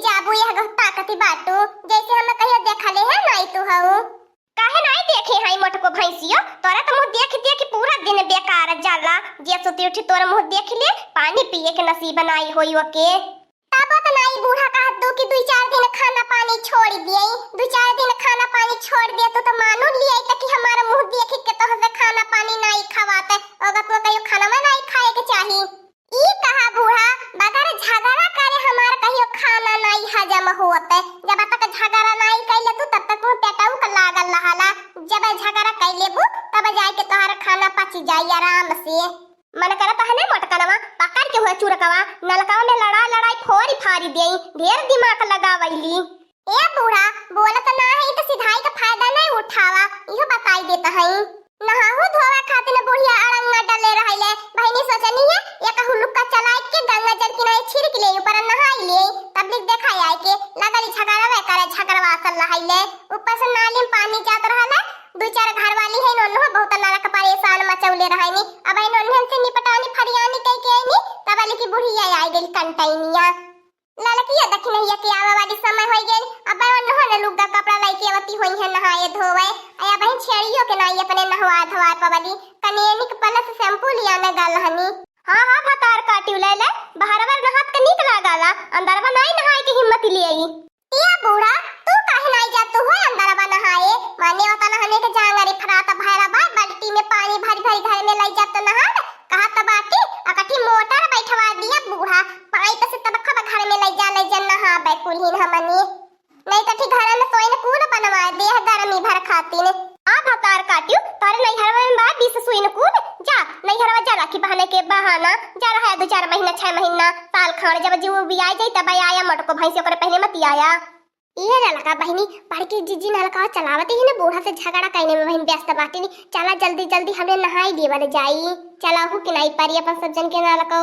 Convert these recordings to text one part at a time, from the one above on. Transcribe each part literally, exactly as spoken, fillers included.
जाबू यह गो ताकति बाटू, जैसे हम कहियो देखले है नाई तू हऊ। काहे नाई देखे हई मोटको भैंसियो? तोरा तो मुँह देख देख पूरा दिन बेकार जाला। जे सुती उठी तोर मुँह देख ले, पानी पिए के नसीब नाई होई ओके। तब तो नाई बूढ़ा कहत दू कि दुई चार दिन खाना पानी छोड़ दिए, दुई चार दिन खाना पानी छोड़ दिए तो, तो मानू लियाई त कि हमार मुँह देख के तोहसे खाना पानी नाई खवाते, ओगा तो कहियो खाना नाई खाए के चाही। ई कहा बूढ़ा, बगैर झगड़ा करे हमार कहियो खाना नाई हजम होत। जब तक झगड़ा नाई कइले तू, तब तक मुँह पेटऊ के लागल रहला। जब झगड़ा कइ लेबू, तब जाए के तोहार खाना पच जाई आराम से। मन करत है ने मोटकनवा पकड़ के हुआ चुरकवा, नलकवा में लड़ाई लड़ाई फोरी फारी देई, ढेर दिमाग लगावैली। ए बूढ़ा, बोलत ना है तो सिधाई का फायदा नहीं उठावा, इहो बताई देत हई। नहाहू धोवे खातिर बुढ़िया अड़ंगा डले रहले। बहिनी सोचनी है, एक हुलुक्का चलाए के गंगा जल किनारे छिड़क ले, ऊपर नहाई ले। तबलीग देखा आए के लगली झगड़वे करे, झगड़वा असल रहले। ऊपर से नाली में पानी जात रहले, दू चार घर वाली है, उन्हों बहुत नरक परेशान मचौले रहनी। अब इन उन्हन से निपटानी फरियानी कह के आईनी, तब वाली की बुढ़िया आई गई कंटैनिया। ललकिया दखिनहिया के आवे वाली समय होई गइल। अब उन्होंने लुग्गा कपड़ा लइके अवती होई है नहाए धोवे। अया बहिन छेड़ियो के नाई अपने नहवा धोवाए पवली। कनेनिक पलस शैम्पू लिया न गल हनी। हाँ, हाँ, भतार काटियो ले ले। बहरवा नहात के नीक लागला, अंदरवा नाई नहाए के हिम्मत ले आई। ए बूढ़ा, तू काहे नाई जात तू हो अंदरवा नहाए? माने होता ना हमें के जांगरी फरात भैरा बा, बाल्टी में पानी भरी भरी घर में लाई जात नहा। कहत बाटी, अकठी मोटर बैठवा दिया बूढ़ा, पाइप से तब खब घर में लइ जा, लइ जा नहाबे कुल्हिन हमनी। नहीं तो ठीक घर में सोइन कूल बनवा दे है गर्मी भर खातिर। आ भतार काटियो, तोरे नैहरवा में बा बीस सुइन कूल, जा नैहरवा जा, राखी बहाने के बहाना, जा रहा है दो चार महीना, छह महीना, साल खान, जब जीव बिया जाई तब आया मोटको भैंसी ओकरे पहले मत आया। ए ललका बहिनी, बड़की जिज्जी नलका चलावत ही न बूढ़ा से झगड़ा कइने में बहिन व्यस्त बाटिन। चला जल्दी जल्दी हमरे नहाई लेवल जाई। चला हु कि नाई पारी अपन सब जन के नलको।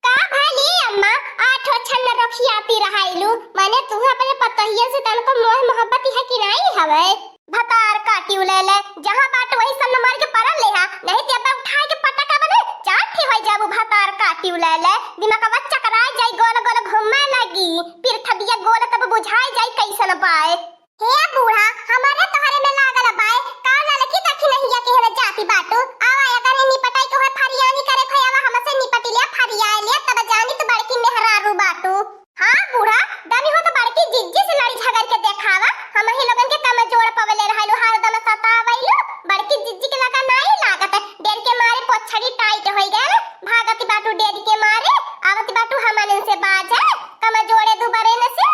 का भले अम्मा, आठो छन रखियाती रहाइलू, माने तू अपने पतोहिया से तनको मोह मोहब्बत है कि नाई हवे? भतार काटियो ले ले, जहाँ बाट वही सन मार के परल लेहा, नहीं ते अब उठाए के पटका बने, चार ठे होई जाबू भतार काटियो ले ले, दिमागवा चकरा जाई, गोल गोल घूमे लगी, पृथ्विया गोल तब बुझाई जाई कैसन बाय। हे बूढ़ा, हमारे तोहरे में लागल बाय, का ललकी दखिनहिया के हमें जाति बाटू, आवा अगर निपटाई के होय फरियानी करे के होय, आवा हमसे निपटी ले, फरियाए ले, तब जानी तू बड़की मेहरारू बाटू। हाँ बूढ़ा, दमी हो तो बड़की जिज्जी से लड़ी झगड़ के देखावा। हमही लोगन के कमजोर पवले रहलू, हरदम सतावैलू। बड़की जिज्जी के लगा नाई लागत, डेर के मारे पोछड़ी टाइट होई गए। भागत बाटू डेर के मारे, आवत बाटू हमनन से बाजे, कमजोरे दुबरे न से।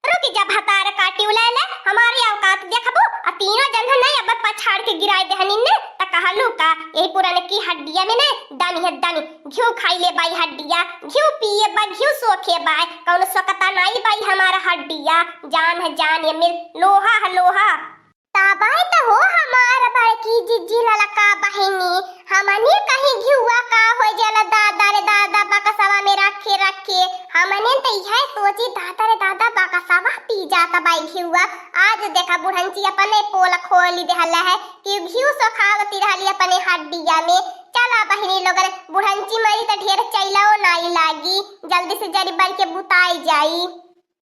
रुकी जा भतार काटियो ले ले, हमारी औकात देखबू। आ तीनों जन नहीं अब पछाड़ के गिराए देहनी ने, त कहलू का, यही पुराने की हड्डिया में ने दम है दम। घिउ खाई ले बाई हड्डिया, घिउ पिए बा, घिउ सोखे बाय, कौन सोकता नाई बाई हमारा हड्डिया। जान है जान, ये में लोहा है लोहा। ताबाय त हो हमार बड़की जिज्जी ललका बहिनी, हमनी कहीं घिउआ का हो जाला दादा रे दादा, बकसवा में रखे रखे। हमने त यह सोची दादा रे दादा, बकसवा पी जाता बाई घिउआ। आज देखा बुढ़ंची अपने पोल खोली देहला है कि घिउ सोखावती रहली अपने हड्डिया में। चला बहिनी लोगन, बुढ़ंची मरी त ढेर चैलाओ नाई लागी, जल्दी से जरी बरी के बुताई जाई।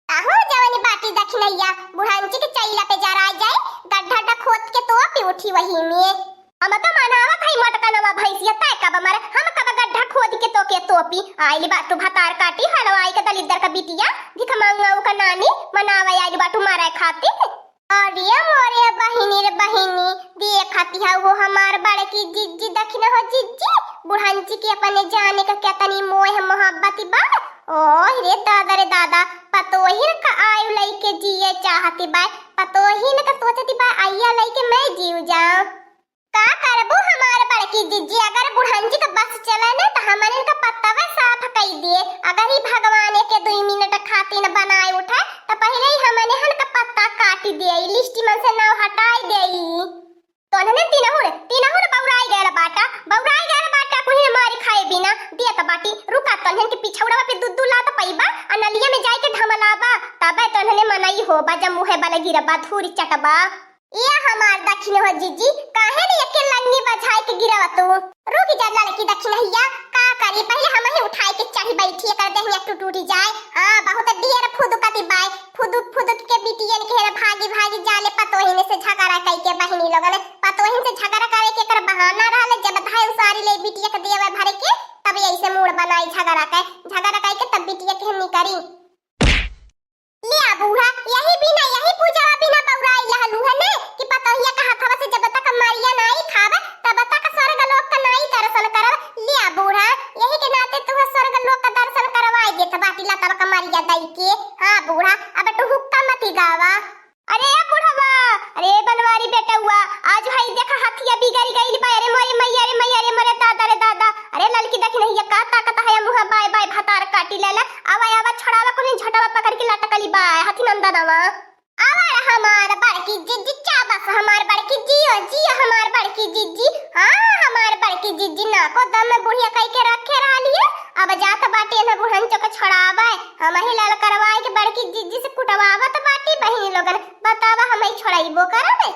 अहो जवन बाटी दखिनैया, बुढ़ंची के चैला पे जराई जाई, गड्ढा ढा खोद के तोपी उठी वही में। हम त मनावत हई मोटकनवा भैंसिया, तै कब मरे, हम कब गड्ढा खोद के तोके तोपी। आइली बाटू भतार काटी हलवाई के दलिद्दर का बिटिया, भिख मांगू का नानी, मनावे आइली बाटू मरे खातिर। अरे मोरे बहिनी रे बहिनी, देखती है वो हमार बड़की जिज्जी, दखिन हो जिज्जी, बुढ़ंची के अपने जाने का केतनी मोह मोहब्बत बा। ओह रे दादा रे दादा, पतोहिन का आयु लइके जिए चाहती बा, पतोहिन का सोचती बा आइया लइके मैं जीव जाऊं। का करबू हमार बड़की जिज्जी, अगर बुढ़ंची का बस चले न त हमन इनका पत्तवा साफ कई दिए। अगर ही भगवान के दुई मिनट खातिर बनाए उठे त पहले ही हमन हन का पत्ता काटी दे, लिस्ट में से नाव हटाई दे। तोहने तीनहुन, तीनहुन बौराई गयल बाटा, बौराई गयल बाटा, कुही मारी खाए बिना। दिया त बाटी, रुका तोहन के पिछौड़वा पे दू दू लात पइबा, आ नलिया में जाए के ढमलाबा, तबे तोहने मनई होबा, जब मुहे बल गिरबा, धूरी चटबा। ए हमार दखिन हो जिज्जी, काहे ने एके लन्नी बझाए के गिरवा तू? रुक जा ललकी दखिनहिया, का करी, पहले हमही उठाए के चढ़ी बैठी एकर देहिया टूट टूट जाए। हाँ, बहुत ढेर फुदुकती बाय। फुदुक फुदुक के बिटियन के हेरा भागी भागी जाले पतोहिन से झगड़ा कई के बहिनी लोगन। पतोहिन से झगड़ा करे के एकर बहाना रहले, जब धाय उसारी ले बिटिया के देवे भरे के, तब ऐसे मूड़ बनाई झगड़ा के। झगड़ा कई के तब बिटिया के निकरी। लिया बूढ़ा, यही बिना, यही पूजावा बिना बौराई लहलू है ने, कि पतोहिया का हथवा से जब तक मरिया नाई खाब, तब तक स्वर्ग लोक का नाई दर्शन करब। लिया बूढ़ा, यही के नाते तुहे स्वर्ग लोक का दर्शन करवाई देत बाटी लतवा का मरिया दई के। हाँ बूढ़ा, अब तू हुक्का मती गावा। अरे ए बुढ़वा, अरे बनवारी बेटउआ, आज भाई देखा हथिया बिगड़ गइल बा। अरे मोरे मैया रे मैया रे मोरे दादा रे दादा। अरे ललकी देखी नहीं ये का ताकत है मुहा बाय बाय भतार काटी लेला। आवा आवा छोड़ावा कुनी झटवा पकड़ के लटकली बा हथी नंदनवा। आवा रे हमार बड़की जिज्जी चाबस हमार बड़की जियो जियो हमार बड़की जिज्जी। हाँ हमार बड़की जिज्जी ना को दम में बुढ़िया कई के रखे रहली है। अब जात बाटी ना बुढ़न चोक छोड़ावे। हम ही ललकरवाए के बड़की जिज्जी से कुटवावत बाटी बहिनी लोगन। बतावा हम ही छोड़ाइबो करबे।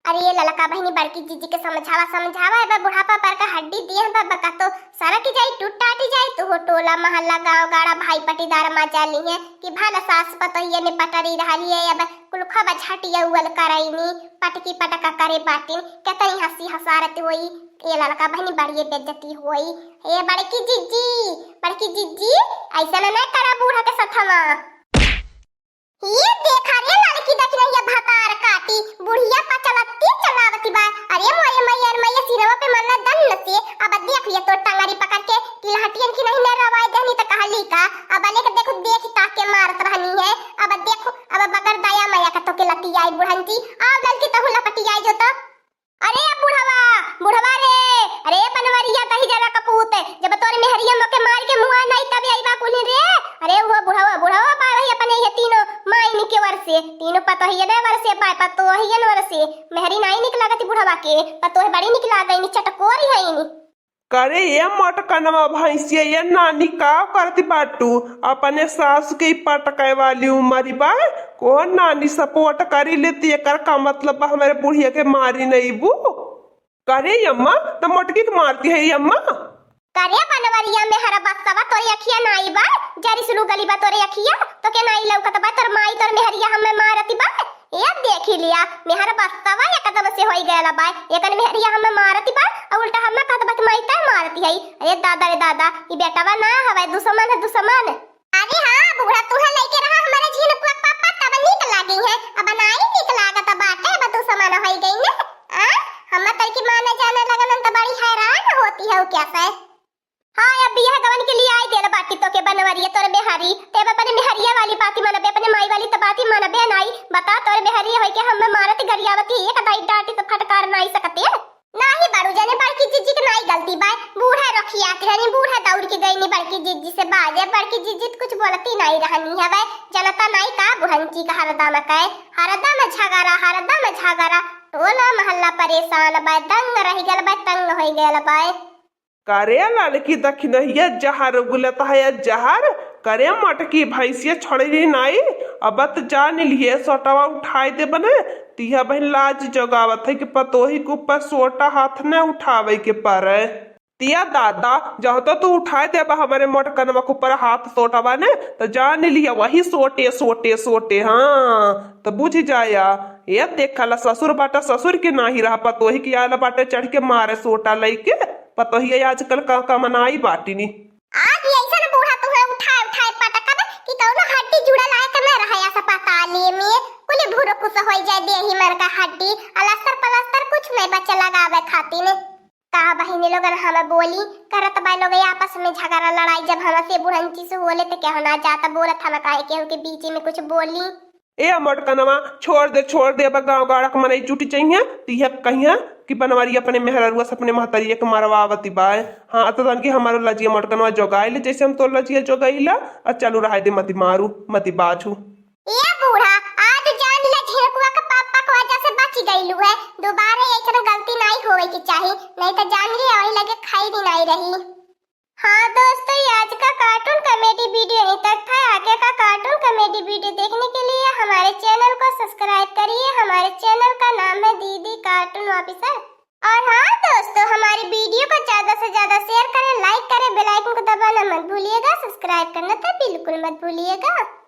अरे ये ललका बहिनी बड़की जिज्जी के समझावा समझावा। अब बुढ़ापा पर का हड्डी दिए बा बका तो सरक जाई, टूट टाटी जाई, तू हो टोला महल्ला गाँव गाड़ा भाई पटीदार मजा ली है कि भला सास पतोहिए में पटरी रहली है। अब कुल खबा झटिया उवल करैनी, पटकी पटका करे बाटिन, केतनी हँसी हँसारत होई। ए ललका बहिनी बड़िए बेइज्जती होई। ए बड़की जिज्जी, बड़की जिज्जी, ऐसा ना, ना करा बूढ़ा के सथवा। ये देखा रे लड़की दखिनैया भतार काटी, बुढ़िया पचलत्ती चलावती बा। अरे मोरे मैया रे मैया सिरवा पे मल्ला दन्न से, अब देख ये तो टंगरी पकड़ के तिलहटियन की नहीं न रवाई देनी त कहली का, अब लेके देखो देख ताके मारत रहनी है, अब देखो अब बगर दया मया का तो के लतियाई बुढ़ंती, आओ लड़की तहु लपटियाई जो तो। अरे बुढ़वा, बुढ़वा रे, अरे बनवरिया दही जरा कपूत, जब तोर मेहरिया मोके मार के मुआ नहीं तब आई बा कुली रे। अरे वो बुढ़वा, बुढ़वा पाए वही अपने ये तीनों माई निके वर्षे, तीनों पतोहिए ने वर्षे पाए, पतोहिए ने वर्षे, मेहरी नहीं निक लागत बुढ़वा के, पतोह बड़ी निक लागई नी चटकोरी है नी। करे ये मोटकनवा भैंसिया, ये नानी का करती बाटू? अपने सास के पटकाए वाली उमरी बा। कौन नानी सपोर्ट करी लेती, एकर का मतलब बा हमारे बुढ़िया के मारी नहीं बू? करे अम्मा, त मोटकी के मारती है अम्मा। करे बनवरिया में हर बस्सवा तोरे अखिया नाई बा, जरी सुलू गली बा तोरे अखिया, तो के नाई लौकत बा तोर माई तोर मेहरिया हमें मारती बा। ए देखी लिया, मेहर बस्तवा एकदम से होई गयल बा। एकन मेहरिया हमें मारती बा, अउ उल्टा हमें कहत बा कि माई तय मारती है। अरे दादा रे दादा, ई बेटवा ना हवे, दुश्मन है, दुश्मन। अरे हाँ, बूढ़ा तू है लेके रहा हमारे झिनकुआ के पापा, तब नीक लागी है। अब नाई नीक लागत बाटे, अब दुश्मन होई गई ने। आ, हम तर की माने जाने लगन त बड़ी हैरान होती है, क्या से? हाँ, अब बियाह गवन के लिए आई देल बाटी तोके बनवरिया तोर मेहरी। ते अब अपने मेहरिया वाली बाती मनबे, अपने माई वाली त बाती मनबे नाई। बता, तोर मेहरी होई के हमें मारत गरियावती, एक दाई डांटी त फटकार नाई सकते। नाही बड़ू जने, बड़की जिज्जी के नाई गलती बाय। बूढ़ा रखियात रहनी, बूढ़ा दौड़ के गईनी बड़की जिज्जी से बाजे। बड़की जिज्जी त कुछ बोलती नाई रहनी हवे, जनता नाई का बुढ़ंची का हरदम के, हरदम झगड़ा, हरदम झगड़ा। टोला महल्ला परेशान बाय, दंग रह गल बाय, तंग होई गल बाय। करे लड़की दखिनहिया जहर उगलत है जहर। करे मोटकी भैंसिया छोड़ली नाई, अब त जान लिए सोटवा उठाए दे बने। तिहा बहिन लाज जोगावत है कि पतोही के ऊपर सोटा हाथ न उठावे के परे। तिया दादा, जब तो तू उठाए देबा हमारे मोटकनवा के ऊपर हाथ सोटवा ने, त जान लिया वही सोटे, सोटे, सोटे। हाँ, त बुझ जाया। ये देखला ससुर बाटा, ससुर के नाही रहा, पतोही के आला बाटे चढ़ के मारे सोटा लइके। पतोहिया आजकल का, का मनाई बाटिनी। आज ऐसन बूढ़ा तुहे उठाए उठाए पटकब कि कौनो हड्डी जुड़ल आए के न रहे अस्पताल में। कुल भूरो कुस होई जाए देही मन का हड्डी, अलस्तर पलस्तर कुछ नहीं बचे लगावे खातिर। का बहिनी लोगन हम बोली, करत बा लोग आपस में झगड़ा लड़ाई, जब हमसे बुढ़ंची से होले त केहू ना जात बोलत, हम काहे केहू के बीच में कुछ बोली। ए मोटकनवा, छोड़ दे, छोड़ दे, अब गाँव गाड़क मनई जुट जइहें, त इहे कहिहें कि बनवारी अपने मेहररुआ से अपने महतरिया के मरवावती बाय। हाँ, अतदन कि हमारो लजिया मोटकनवा जोगाइल, जैसे हम तोर लजिया जोगाइला, आ चलू रहाय दे, मती मारू, मती बाजू। ए बूढ़ा, आज जान ले झिनकुआ के पापा के वजह से बच गइलू है, दोबारा ऐसन गलती नाई होवे के चाही, नहीं तो जान लिए वही लगे खाई भी नाई रही। हाँ दोस्तों, ये आज का कार्टून कॉमेडी वीडियो यहीं तक था। आगे का कार्टून कॉमेडी वीडियो देखने के लिए हमारे चैनल को सब्सक्राइब करिए। हमारे चैनल का नाम है दीदी कार्टून ऑफिसर। और हाँ दोस्तों, हमारी वीडियो को ज्यादा से ज्यादा शेयर करें, लाइक करें, बेल आइकन को दबाना मत भूलिएगा, subscribe करना तो बिल्कुल मत भूलिएगा।